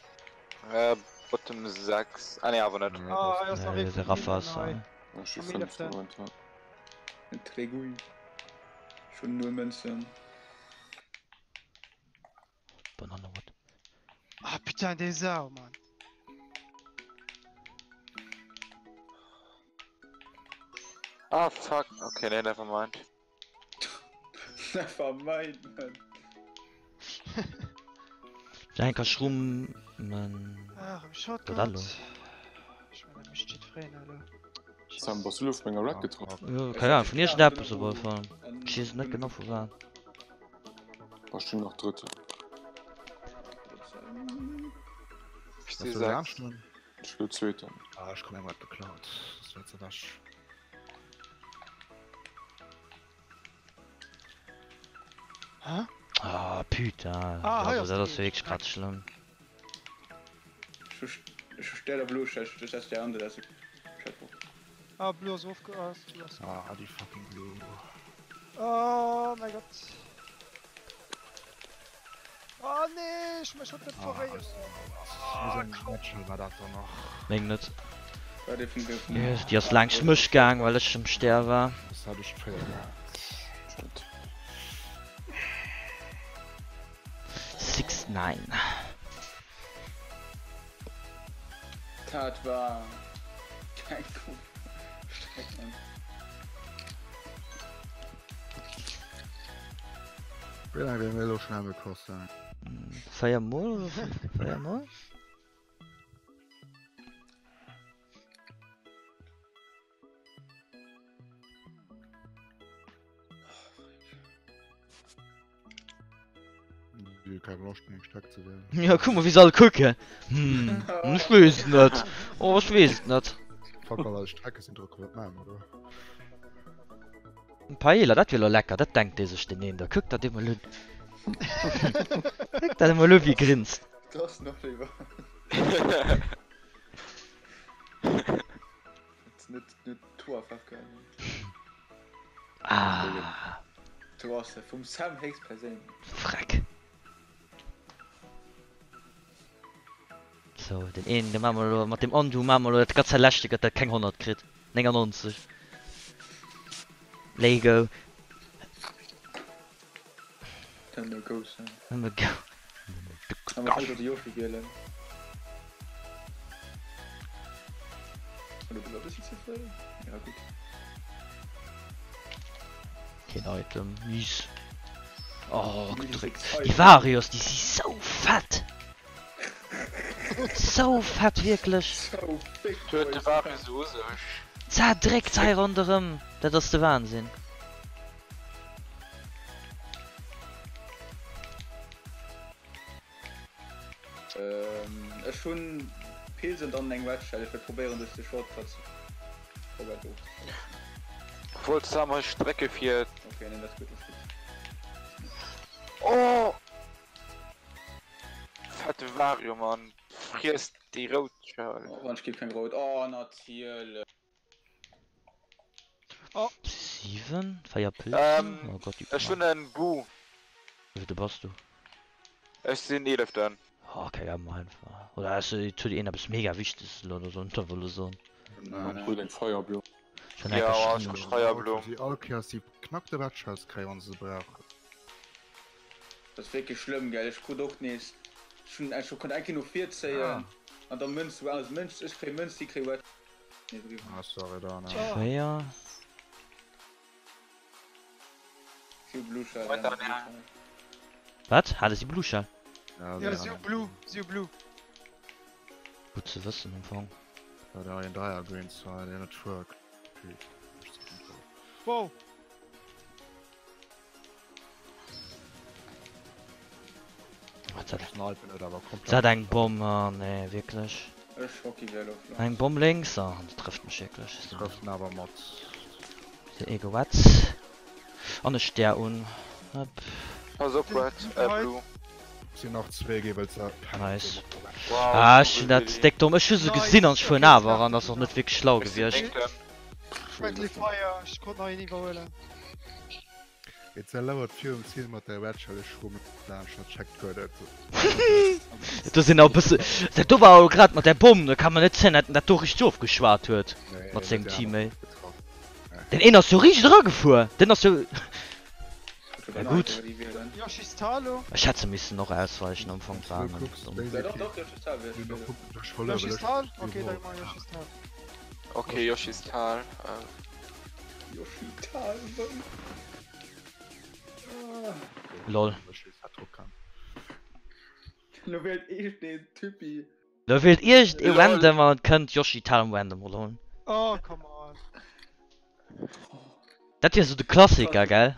Äh, Bottom 6. Ah nee, awer net. Ah, hei ass nach Nee, ee de vun Rafa hinnen ass hei. hei. Ech si Am 5 eeleften. momentan. Très gut. Schon null Münzen. Banane what? Ah putain, déi Sau, Mann. Ah fuck, okay, nee, never mind. Never mind, man. Enker Schrummen. Ah, erëm Shotgun. Wat dat lo? Ech mengen, dat mécht jiddwereen elo. Sam, bass du lo vu menger Red getraff? Jo, keng Ahnung, vun iergendeppes op alle Fall. Ech weess net genau vu wat. Bass du nach Drëtten? Ech si 6. Ech lo Zweeten. Ah, ech krut eng Red geklaut. Das war ze wäsch. Hä? Ah, putain. Ah, hei Also, ass dat ass de wierklech grad schlëmm. Ech hu Stär a Blue, ech ech setz déi an, dat ass Chatbox. Ah, Blue ass ofge... Ah, Blue ass... Ah, déi fucking Blue. Oh mäi Gott. Oh nee, ech mech huet net verréiert. Ah, komm. War dat dann nach? Meng net. War dee vum vum. Déi ass laangscht mech gaang, well ech um Stär war. Das hat ech fréier gehat. Stimmt. 6 9. Dat war keng gutt Streck, Mann. Wéi laang wäre mir elo schon Animal Crossing? 4 mol oder 5? 4 mol? Déi hu keng Loscht méi eng Streck ze wählen. Ja, guck mal, wéi se all kucken. Hm, ech weess et net. Oh, ech weess et net. Fuck all eis Strecke sinn drop wat man, oder? Paella, dat wier lo lecker, dat denkt ee sech den een da. Kuck dat emol un. Kuck dat emol u wéi e grinst. Das nach léiwer. Net net Tour Faarf geännert. Ah. Du ass vum Sam héchstperséinlech. Freck. So, den een, de maache mer elo, mat dem Undo maache mer elo dat ganz leschte gëtt, dat keng 100 kritt. 99. Lego. Nëmme go, Sam. Nëmme go. Awer ech wollt de Yoshi wielen. Oder du war bëssi ze fréi? Ja gutt. Keen Item. Mies. Oh, gedréckt. Déi Varios, déi si sou fett! Sou fett, wierklech. So big Huet de boys. Varios u sech. Zerdréckt hei ronderëm. Dat ass de Wahnsinn. Ech hunn Pilz an dann eng Red Shell. Ech wäert probéieren duerch de Shortcut ze Robert ofzeschléissen. Wollt Sam hei Strecke fir. Okay, nee, dat ass gutt, dat ass gutt. Oh! Fette Vario, Mann. Friess déi rout Shell. Oh, wann ech gif keng rout. Oh, natierlech. Oh. 7, 4 Pilzen. Ähm, oh Gott, die Ech hunn en Bu. Wéi bass du? Ech sinn eeleften. Oh, keng Ahnung, einfach. Oder hast du tut een eppes mega Wichteges elo oder so da wëlle soen. Nein, Huet eng Feierblumm. Schon Ja, enke ech Schlumm. krut Feierblumm. Déi all Kéiers déi knackte Red Shells kréien, wann se se brauchen. Dat ass wierklech schlëmm, gell? Ech krut och nees, ech hunn, ech konnt eng Kéier no vir zéien an da Mënz, wou aner Mënz, ech kréie Mënz, si kréie Red. Ah, sorry, dann. 4. Wat? Hate si Blue Shell? Ja, si hu Blue, si hu Blue. Gutt ze wëssen am Fong. Ja, da een Dreier Greens war der net work. Wow. Dat eng Bomm oh nee wierklech. Ech hockey wär elo flott. Eng Bomm lénks oh dat trëfft mech wierklech. Trëfft en awer mat. Den Ego wat? An e Stär un. Hop. Pass op Red, äh Blue. Sinn nach zwee Giebelzer. Nice. Wow, Ah ech hunn dat déck domm. Ech hu se gesinn an ech fueren awer an ass och net wierklech schlau Ech sinn gewiescht. Néngten. Friendly Fire, ech konnt nach een iwwerhuelen. Et lauert virum Ziel mat der Red Shell, ech rum laanscht, dat checkt guer net. Do sinn och bësse, dat do war och grad mat där Bomm, do kann man net soen, dat en dat do richteg ofgeschwat huet mat sengem Teammate. Den een ass jo riicht eragefuer, den ass jo, ja gutt, Yoshi's Talo. ech hätt se missen och ausweichen am Fong, war net domm. Yoshi's Tal? Okay, da gi mer Yoshi's Tal. Okay, Yoshi's Tal. Yoshi Tal. Lol. Lo wählt iergend een Typi. Lo wählt iergend ee random an et kënnt Yoshi Tal random oder? Oh, come on. Dat wier sou de Klassiker, gell?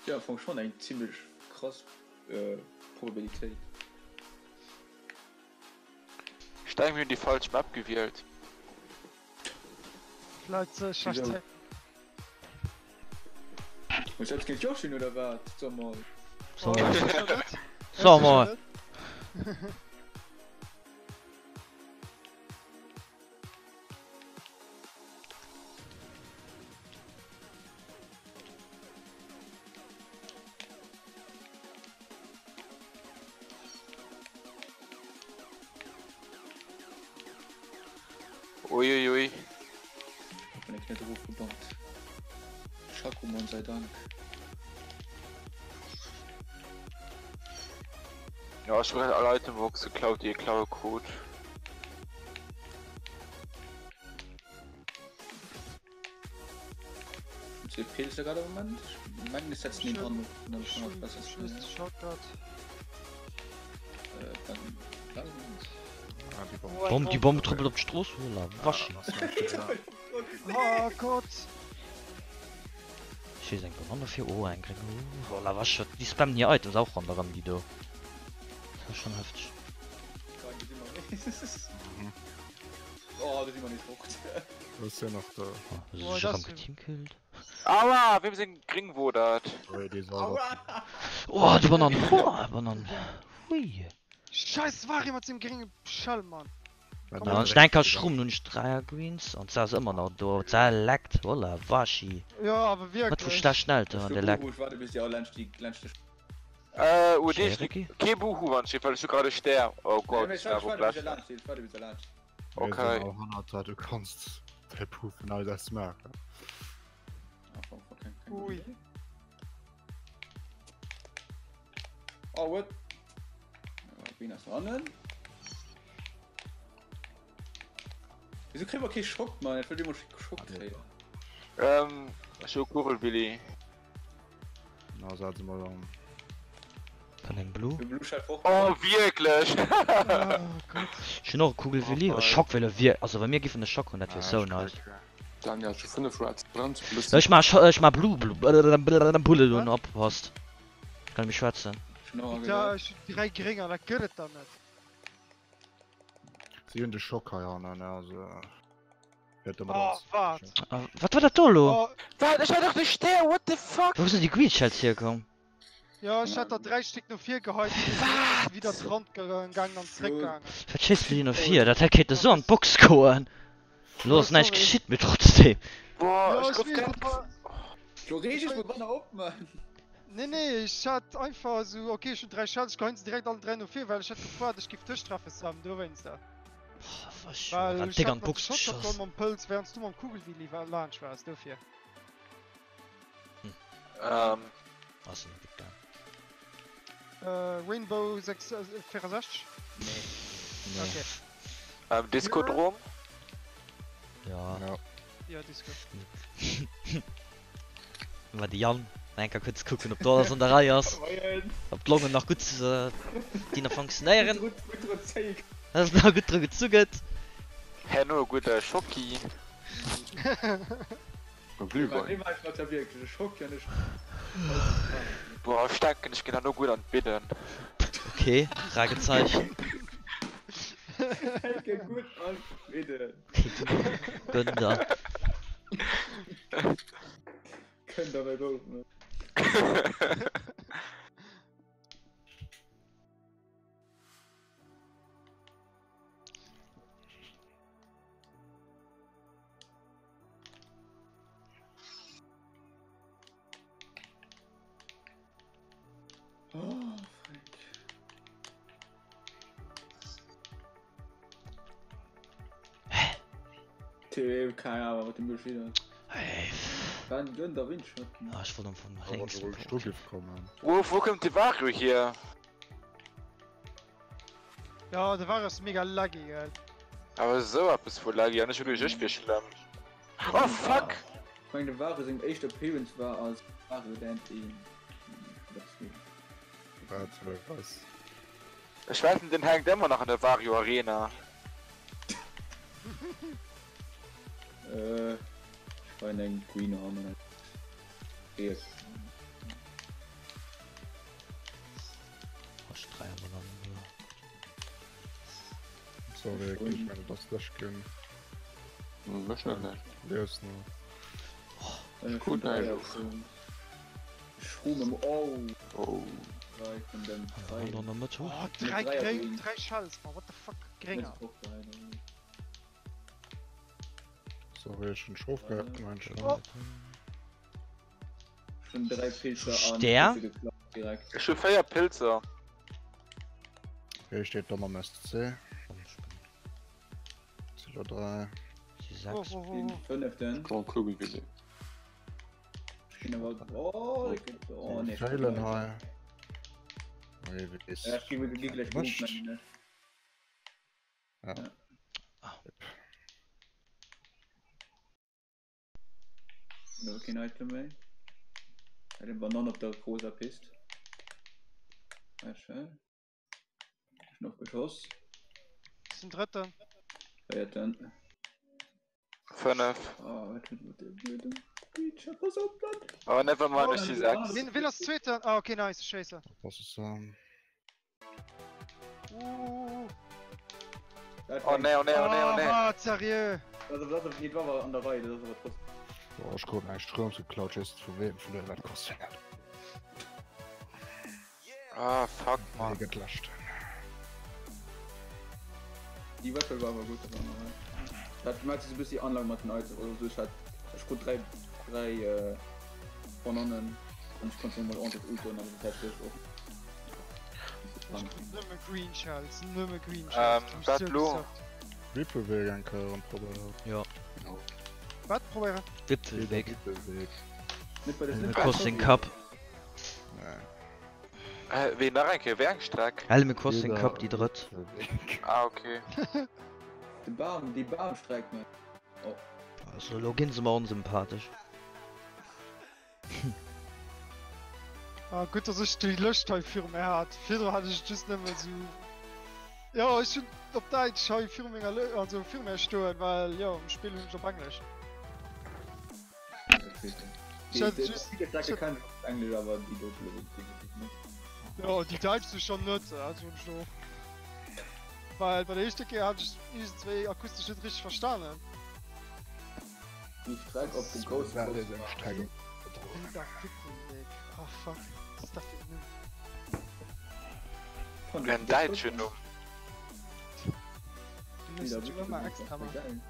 Jo, am Fong schon eng zimmlech krass Probabilitéit. Ech denken mir hunn déi falsch Map gewielt. Vläit ze schlecht Wieso? Zäit. Muss eppes géint d'Josh hunn oder wat? So mol. So Oh, mol. sécher net. So mol. Uiuiui. Hab mir net erofgebombt. Chakomon sei Dank. Ja, ech hu grad all Itembox geklaut, déi ee klaue krut. Hues Pilz grad am Moment? Ech mengen ech setzen een dran, dann schon was besseres. Bomm, déi Bomm trëppelt op d'Strooss, hola, waschi. Oh Gott! Ech weess eng Banann dofir, oh eng gréng, oh hola waschi, déi spammen hir Items auch ronderëm, déi do. Dat ass schon hefteg. Oh, do si mer nees fort. Do ass jo nach de. Oh, sech erëm geteamkillt. Aua, wem seng gréng wor dat? Oh, déi Banann, oh, Banann, hui. Scheiss, war mat sengem grénge Schëll, Mann. An ech denken schrumm nun ech 3 Greens an d'Sa ass ëmmer nach do, d'Sa leckt, holla waschi. Jo, awer Wat vu wierklech. schlechten Elteren, de leckt. Ech waarde bis déi all laanscht déi laanscht de. Äh, u dee Cherokee? Kee Buhu wann ech well ech hu grad e Stär. Oh Gott, Nee, ech sinn awer ech op waarde bis der laanscht, ech waarde bis der laanscht. Okay. Hannert der, du kanns däi Puff vun eis aus maachen. Ui. Oh, what? Wien ass hannen? Wieso kriegen wir kee Schock, Mann? Ich will immer Schock kréien. Ähm, ech hu Kugelwilli. Na, setz emol an. Kann eng Blue? De Blue Chef och. Oh, wierklech? Oh Gott. Ech hunn och e Kugelwilli. E Schock wéilt wier, also wa mir giffen e Schock hunn, dat wier sou nice. Daniel hat scho 5 Reds brennt. Ech ma ech ma Blue Bullet un, oppasst. Kann méi schwätzen. Ja, ech hunn 3 Grénger, dat gëtt et dann net. Si hunn de Schock hei hannen, also. Oh, wat? Wat war dat do elo? Oh. Wat? Ech hat och de Stär, what the fuck? Wou sinn déi Green Shells hierkomm? Jo, ech hat der 3 Stéck no vir geheit, déi sinn widder d'Rand gaangen an zréck gaangen. Wat schéisst du déi no vir? Dat hätt kéinte sou an d'Box goen. Elo ass näischt geschitt, mee trotzdem. Boah, Jo, ech ech gouf weess, grad. dat war. Flo, reeg dech mol manner op, Mann! Nee, nee, ech hat einfach esou, okay, ech hunn 3 Shells, ech geheien se direkt allen 3 no vir, well ech hat gefoart, ech géif dech treffen, Sam, dowéinster. Well Well ech déck hat an mat d'Box Shotgun geschoss. mam Pëlz, während du mam Kugelwilli war laanscht waars, dofir. Ähm. Ass net gutt gaang. Äh, Rainbow 6, äh, 64? Nee. Nee. Okay. Ähm, Discodrom? Ja. Ja. Ja, Disco. War de Yann nach eng Kéier kuerz kucken, ob do alles an der Rei ass. Ob d'Longen nach gutt, déi nach funktionéieren. Dass nach gutt dru gezu gëtt. Herno e gudde Schocki. Glühwein. Boah, ech denken ech ginn herno gutt an d'Bidden. Okay, Fragezeichen. Okay, du gönn der. Kënnt der net op, ne? Oh, fuck. Hä? Tee, keine Ahnung, wat dem geschitt ass. Ey. War en Gönn der Windschatten. Ah, ech wollt am Fong nach Aber lénks wo den ich Port. do kommen. Wo, wo kënnt de Vario hier? Ja, de Vario ass mega laggy, gell. Awer esou eppes vu laggy an ech hu geduecht ech wier schlëmm. Oh fuck! Ech mengen dem Vario seng éischt Appearance war als Mario Land 1. Wat, was? Ech wetten den hänkt ëmmer nach an der Vario Arena. Äh, ech weien eng Green an. Yes. Ech 3 Bananen. Sorry, ich meine das lech ginn. Mech net ne. Lies no. Gut Schrumm oh. Oh. Drei vun den An an der Mëtt Oh, drei Gréng, drei Shells, man, what the fuck, Grénger. Sorry, ech hunn Schof gehat, mein Oh. Schon drei Pilze an Stär? Pilze geklaut direkt. Ech hu 4 Pilzer. Hier steht da mam SC. Zilo 3. Si Oh, 6. oh, oh, Den oh. fünften. Grand Kugelwille. Ich bin aber. Oh, der gibt. Oh, nee. Fehlen hei. Nee, wie ist. Ja, ich gebe gleich Wurscht. gut, ne? Ja. No, kein Item méi. Hat den Banan op der rosa Pist. Ja, schön. Ist noch Geschoss. Das ist ein Dritter. Vierten. 5. Ah, was mit dem blöden Creature? Pass auf, Mann! Oh, never mind, ech si 6. Wen, wen ass Zweiter? Ah, okay, nice, Scheiße. Was ist ähm. Uh, Dat Oh nee, oh nee, oh nee, oh nee. Ah, serieux. Also, das auf jeden Fall an der Reihe, das ist aber trotzdem. Boah, ich krut eng Stroms geklaut, just vu wem vun der wat kostet. Ah, fuck, man. Gëtt lascht. Die Waffel war aber gut, das war noch rein. Dat merkst du so ein bisschen die Anlage mit den Items. Also, so, ich hatte, ich konnte drei, drei, äh, Bananen und ich konnte nochmal ordentlich ulten, aber das hätte ich auch. Nëmme Green Shells, nëmme Green Shells. Ähm, Du bist wat so lo? gesagt. Wipelweg eng Kéier an probéieren. Ja. Wat probéieren? Wipfelweg. Wipelweg. Nicht bei der Animal Crossing Cup. Nee. Äh, wéi nach eng Kéier, wéi eng Streck? Animal Crossing Cup déi drëtt. Wipelweg. Ah, okay. De Bam, die Baumstreck, man. Also lo ginn se mer onsympathesch. Ah, gutt, dass ech déi Lëscht hei viru mir hat. Virdru hat ech just nëmme sou. Jo, ech hunn op Däitsch hei viru menger Lë also viru mir stoen, well jo, am Spill hunn ech op Englesch. Die, Ich hatte die, just- die Strecke ich kann ich auf Englisch, aber die dort definitiv nicht. Jo, déi Däitsch si schon net, also hunn ech och. Well bei der éischter Kéier hat ech iergendzwéi akustesch net richteg verstanen. Die Strecke auf dem Coast Dat is eng Streck. Wilder Wipfelweg. Oh fuck, was ist dat fir en Numm? Von En däitschen Numm. Du musst et jo ëmmer extra maachen.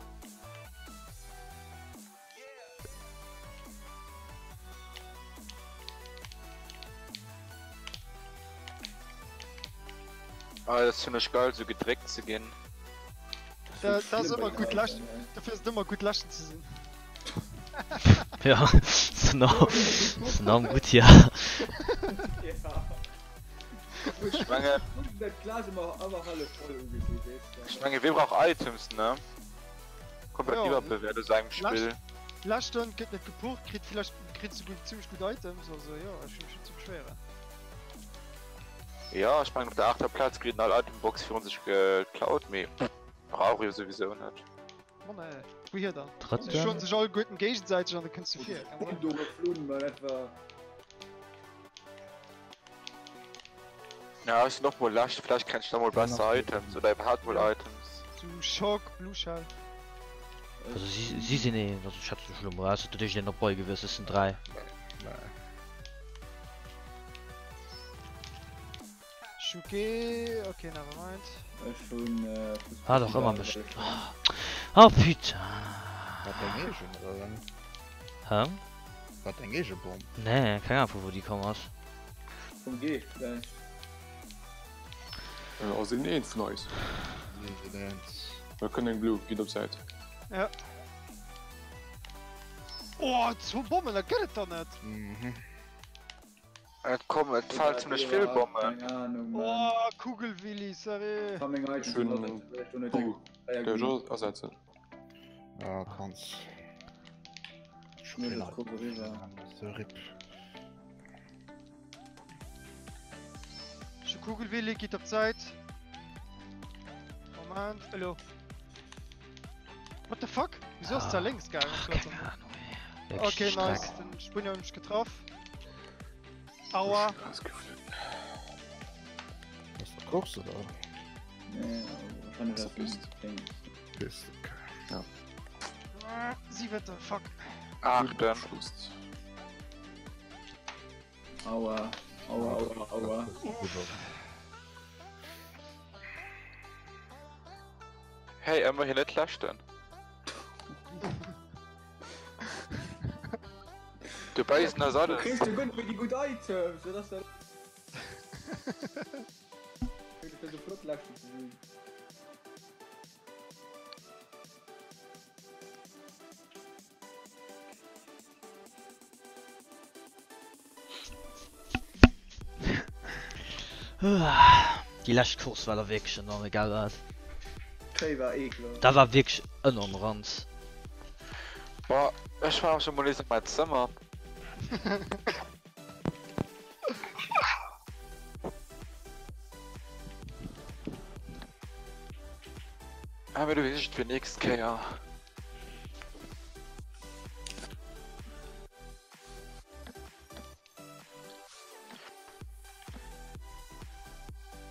Ah, dat ass zimmlech geil, sou gedréckt ze ginn. Da- da ass ëmmer gutt Lescht. Dofir ass et ëmmer gutt Leschten ze sinn. Ja, genau. Enorm gutt, ja. Ech menge, Dat Glas ëmmer awer hallef voll ugesinn, weess de. ech menge, wee brauch Items, ne? Komplett Ja. iwwerbewäert aus engem Spill. Leschten gëtt net gepucht, kritt villäicht kritt souguer zimmlech gutt Items, also jo, ech hunn mech net ze beschwéieren. Ja, ech mengen op der 8. Plaz kritt en all Itembox virun sech geklaut, mee brauch jo souwisou net. Mann ey, wouhier dann? Se Drëtten. schloen sech alleguerten géigesäiteg an da kënns du vir, kann sein. Do geflunn, war etwa. Ja, ech sinn och mol lescht, vläicht kréien ech da mol besser Items oder iwwerhaapt mol Items. Zu Schock, Blue Shell. Also si, si sinn een, also schätzen ech lo mol, ausser du duerch een op Bei gewiss, es sinn 3. Nee. Schuke, okay, never mind. Ech hunn. Äh, Ah, doch ëmmer mech. Oh putain. Wat eng eegen oder dann? Hä? Wat eng eege Bomm? Nee, keng Ahnung vu wou déi komm ass. Vum Geescht vläicht. Äh, ass een een vun eis. Nee, sinn eens. Da kënnt eng Blue, gitt op d'Säit. Ja. Oh, zwou Bommen, dat gëtt et der net! Mhm. Et kommen, et falen zimmlech vill Bommen. Keng Ahnung, Mann. Oh, Kugelwilli, sérieux! Kann meng Items Schön. net, vielleicht ohne Buh, Dreier der ginn. jo ersetzen. Ja, kanns. Schnell das Koko rüber. So RIP. Ech hu Kugelwilli, gitt op d'Säit. Moment, elo. What the fuck? Wieso ass da lénks gaangen? Ach, keng Ahnung, ey. Okay, nice. Den Spuenier huet mech getraff. Aua. Ass dat Course oder? Nee, wahrscheinlich ass Pist. Ding. Pist, okay. Ja. Siwente, fuck. Achten. Schluss. Aua, aua, aua, aua. Hey, ëmmerhin net leschten. Dobäi sinn eis Du alles. kriss jo guer net méi déi gutt Items, wat ass dat? Et wär sou flott leschten ze sinn. Déi lescht Course war da wierklech en an, egal wat. Déi war ekelhaft. Dat war wierklech en an Ranz. Boah, ech war schon mol nees an mein Zëmmer. Ah, mee du weess ech et fir nächst Kéier.